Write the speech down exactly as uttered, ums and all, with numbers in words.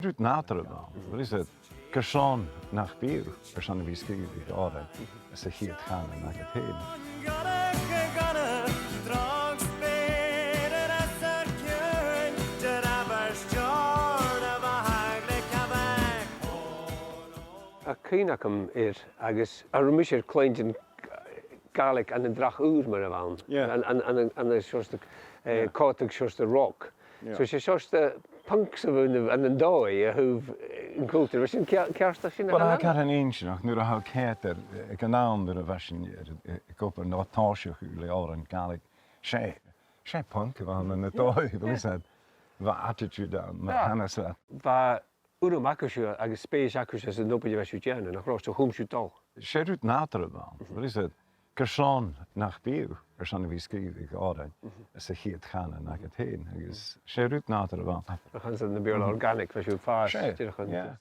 Rud nàdarra a bh' ann, bheil fhios agad, carson nach bi thu airson a bhith a' sgrìobhadh òrain anns a' chiad chànan agad fhèin. Tha cuimhne agam air, agus cha robh mise air cluinntinn Gàidhlig ann an dreach ùr mar a bh' ann. Yeah. Ann, ann, ann, ann an seòrsa, eh, Yeah. còmhdach seòrsa rock. Yeah. So 's e seòrsa punk sa bheil ann an dòigh a thaobh, eh, an cultar. Bheil sin cear-, ceart, sin a Well, tha e car inntinneach nuair a tha cead air, eh, aig an àm nuair a bha sinn air, eh, ag obair no tòiseachadh le òrain Gàidhlig. 'S e, 's e punk a bh' ann an dòigh, bheil fhios agad. Bha attitude ann, mar Yeah. a chanas iad. Bha urram agaibhse agus spèis agaibhse san obair a bha sibh a' dèanamh, nach robh, so chùm sibh a' dol. 'S e rud nàdarra a bh' ann, bheil fhios agad, carson nach bi thu airson a bhith a' sgrìobhadh òrain anns a' chiad chànan agad fhèin, agus 's e rud nàdarra a bh' ann. Ach anns na Beurla organic, bha sibh a' fàs, 'S e, dìreach an yeah.